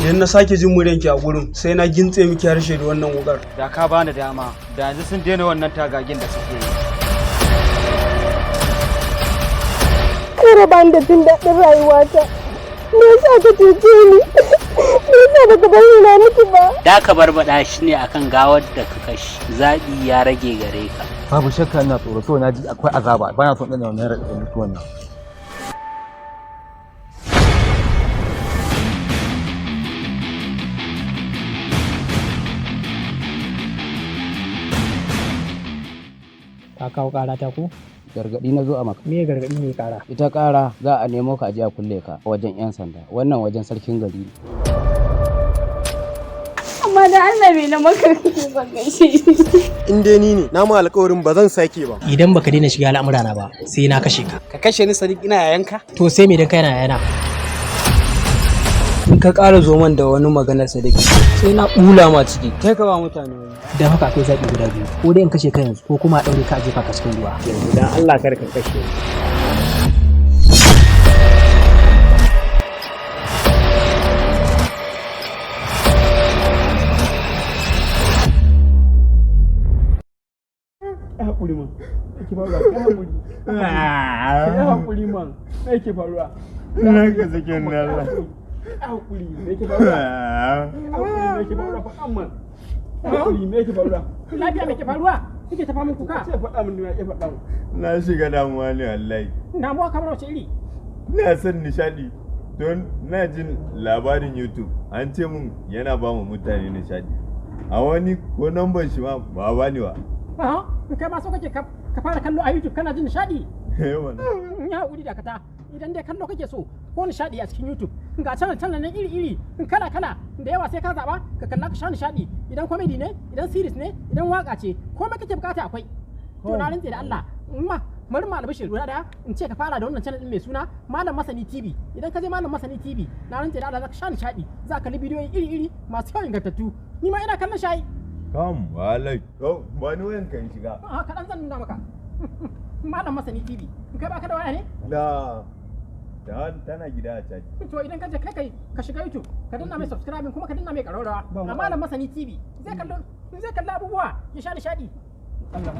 Idan na sake jin muryanki a gurin, sai na gintse miki harshe da wannan wukar. Da ka bani dama, da yanzu sun daina wannan tagagin da suke yi. Ka raba ni da jin daɗin rayuwata. Me yasa ka cuce ni? Me yasa baka bari na mutu ba? Da ka barbaɗa shi ne akan gawar da ka kashe, zaɓi ya rage gare ka. Babu shakka ina tsoro, so na ji akwai azaba, bana son ɗana wannan raɗaɗin mutuwan nan. Ka kawo ƙara ta ko? Gargaɗi na zo a maka. Me gargaɗi ne ƙara? Ita ƙara za a nemo ka aje a kulle ka wajen 'yan sanda, wannan wajen sarkin gari ne. Amma da Allah me na maka kake son gaishe shi. In dai ni ne, na ma alƙawarin ba zan sake ba. Idan baka daina shiga al'amurana ba, sai na kashe ka. Ka kashe ni Sadiq ina yayanka? To sai me dan kai na yana? In ka ƙara zo man da wani maganar Sadiq, sai na ɓula ma ciki. Kai ka ba mutane wani. Dan haka akwai zaɓi guda biyu, ko dai in kashe ka yanzu ko kuma a ɗaure ka a jefa ka cikin ruwa. Yanzu dan Allah kar ka kashe ni. Haƙuri man. Yake faruwa, kai haƙuri. Kai haƙuri man. Me yake faruwa? Na ka sake ni Allah. Haƙuri, me yake faruwa? Haƙuri, me yake faruwa? Faɗan man. Haƙuri, me yake faruwa? Lafiya me ke faruwa? Kike ta famin kuka? Ce faɗa min, ya faɗa min. Na shiga damuwa ne wallahi. Damuwa kamar wace iri? Ina son nishaɗi. Don na jin labarin YouTube an ce mun yana ba mu mutane nishaɗi. A wani ko namban shi ma ba ba ni ba. Ah, kai ma so kake ka fara kallo a YouTube kana jin nishaɗi? Eh mana. Ya haƙuri dakata. Idan dai kallo kake so ko nishaɗi a cikin YouTube, ga channel channel nan iri iri, kala kala da yawa sai ka zaɓa ka kalla ka sha nishaɗi. Idan comedy ne, idan series ne, idan waka ce, komai kake bukata akwai. To na rantse da Allah, ma bari ma albishir guda daya in ce ka fara da wannan channel din mai suna Malam Masani TV. Idan ka je Malam Masani TV, na rantse da Allah za ka sha nishaɗi, za ka kalli bidiyoyi iri iri masu kyau ingantattu. Ni ma ina kallon shayi. Kam wallahi. To ba ni wayan kan shiga. A kaɗan zan nuna maka. Malam Masani TV. Kai ba ka da waya ne? La. Tana gida a caji. To idan ka je kai kai ka shiga YouTube, ka danna mai subscribing kuma ka danna mai ƙararrawa. A Malam Masani TV zai kallo zai kalli abubuwa ya sha nishaɗi. Allah.